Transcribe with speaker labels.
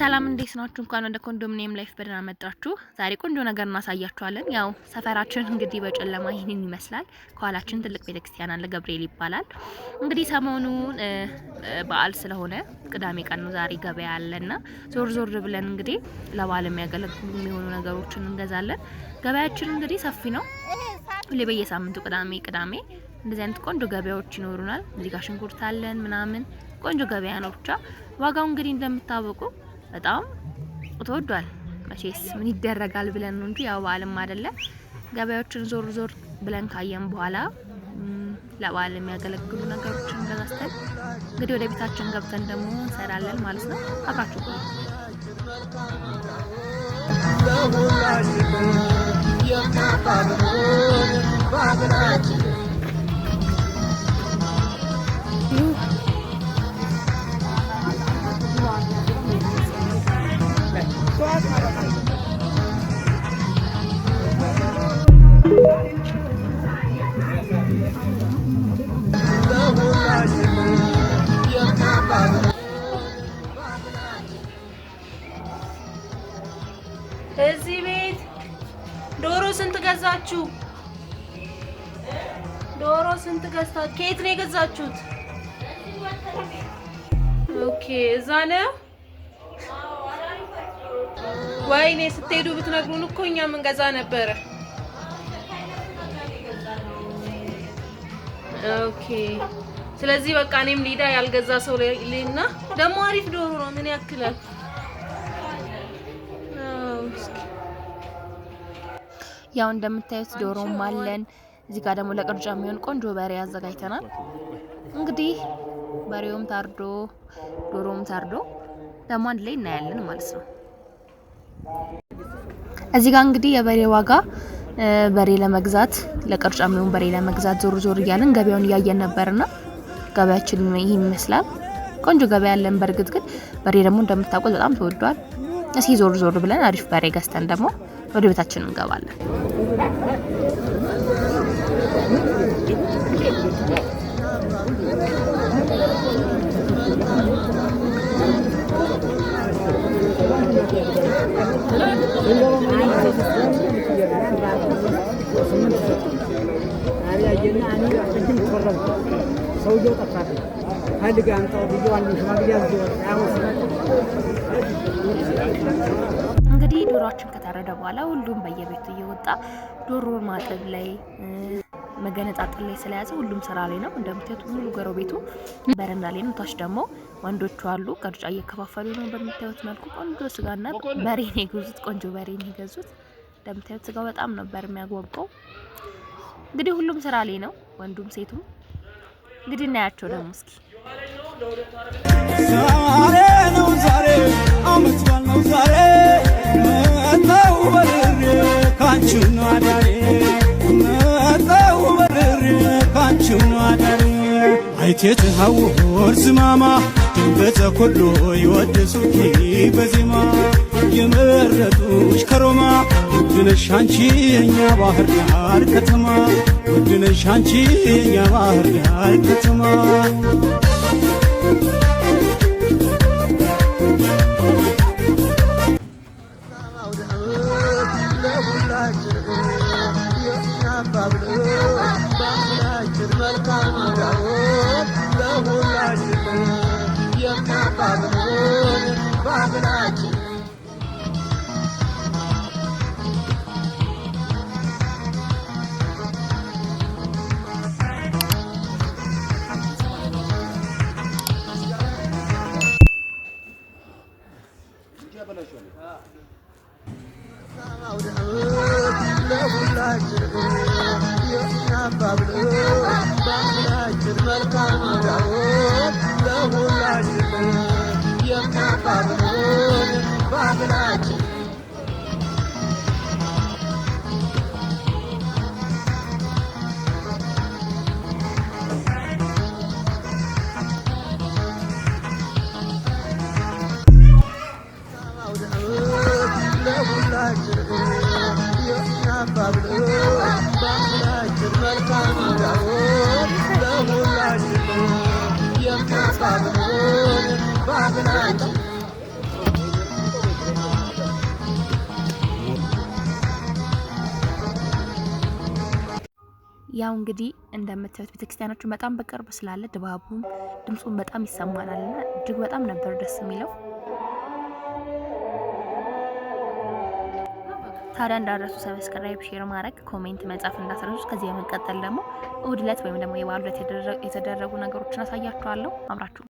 Speaker 1: ሰላም እንዴት ናችሁ? እንኳን ወደ ኮንዶሚኒየም life በደህና መጣችሁ። ዛሬ ቆንጆ ነገር እናሳያችኋለን። ያው ሰፈራችን እንግዲህ በጨለማ ይህንን ይመስላል። ከኋላችን ትልቅ ቤተክርስቲያን አለ፣ ገብርኤል ይባላል። እንግዲህ ሰሞኑን በዓል ስለሆነ ቅዳሜ ቀን ነው ዛሬ ገበያ አለና ዞር ዞር ብለን እንግዲህ ለበዓል የሚያገለግሉ የሚሆኑ ነገሮችን እንገዛለን። ገበያችን እንግዲህ ሰፊ ነው። ሁሌ በየሳምንቱ ቅዳሜ ቅዳሜ እንደዚህ አይነት ቆንጆ ገበያዎች ይኖሩናል። እዚህ ጋር ሽንኩርት አለን ምናምን፣ ቆንጆ ገበያ ነው። ብቻ ዋጋው እንግዲህ እንደምታወቁ በጣም ተወዷል። መቼስ ምን ይደረጋል ብለን ነው እንጂ ያው በዓልም አይደለ። ገበያዎችን ዞር ዞር ብለን ካየን በኋላ ለበዓል የሚያገለግሉ ነገሮችን ገዛዝተን እንግዲህ ወደ ቤታችን ገብተን ደግሞ እንሰራለን ማለት ነው። አብራችሁ ቆዩ።
Speaker 2: እዚህ ቤት ዶሮ ስንት ገዛችሁ? ዶሮ ስንት ገዝታችሁ? ከየት ነው የገዛችሁት? Okay፣ እዛ ነው። ወይኔ ስትሄዱ ብትነግሩን እኮ እኛም እንገዛ ነበረ። Okay፣ ስለዚህ በቃ እኔም ሊዳ ያልገዛ ሰው ሊና ደግሞ አሪፍ ዶሮ ነው። ምን ያክላል?
Speaker 1: ያው እንደምታዩት ዶሮም አለን። እዚህ ጋር ደግሞ ለቅርጫ የሚሆን ቆንጆ በሬ አዘጋጅተናል። እንግዲህ በሬውም ታርዶ ዶሮውም ታርዶ ደግሞ አንድ ላይ እናያለን ማለት ነው። እዚህ ጋር እንግዲህ የበሬ ዋጋ በሬ ለመግዛት ለቅርጫ የሚሆን በሬ ለመግዛት ዞር ዞር እያለን ገበያውን እያየን ነበርና ገበያችን ይህን ይመስላል። ቆንጆ ገበያ ያለን። በእርግጥ ግን በሬ ደግሞ እንደምታውቁት በጣም ተወዷል። እስኪ ዞር ዞር ብለን አሪፍ በሬ ገዝተን ደግሞ ወደ ቤታችን እንገባለን።
Speaker 3: ሰውየው ጠፋብኝ። ፈልግ አምጣው ብዬው አንድ ሽማግሌ
Speaker 1: እንግዲህ ዶሮአችን ከታረደ በኋላ ሁሉም በየቤቱ እየወጣ ዶሮ ማጠብ ላይ መገነጣጠል ላይ ስለያዘ ሁሉም ስራ ላይ ነው። እንደምታዩት ሙሉ ጎረቤቱ በረንዳ ላይ ነው። ታች ደግሞ ወንዶቹ አሉ፣ ቅርጫ እየከፋፈሉ ነው። በምታዩት መልኩ ቆንጆ ስጋና በሬ ነው የገዙት። ቆንጆ በሬ ነው የገዙት። እንደምታዩት ስጋው በጣም ነበር የሚያጓጓው። እንግዲህ ሁሉም ስራ ላይ ነው፣ ወንዱም ሴቱም። እንግዲህ እናያቸው ደግሞ እስኪ
Speaker 4: ዛሬ ነው ዛሬ አመት በዓል ነው ዛሬ መጣሁ በርሬ ካንቺው ነው አዳሬ መጣሁ በርሬ ካንቺው ነው አዳሬ አይቴ ትሐውር ዝማማ ድንበተ ኩሉ ይወድሱኪ በዜማ የመረጡሽ ከሮማ ውድነሽ አንቺ የኛ ባህር ዳር ከተማ ውድነሽ አንቺ የኛ ባህር ዳር ከተማ።
Speaker 1: ያው እንግዲህ እንደምታዩት ቤተክርስቲያናችን በጣም በቅርብ ስላለ ድባቡም ድምፁን በጣም ይሰማናልና እጅግ በጣም ነበር ደስ የሚለው። ታዲያ እንዳትረሱ subscribe፣ share ማድረግ፣ comment መጻፍ እንዳትረሱ። ከዚህ በመቀጠል ደግሞ እሁድ ዕለት ወይም ደግሞ የበዓሉ ዕለት የተደረጉ ነገሮችን አሳያችኋለሁ። አብራችሁ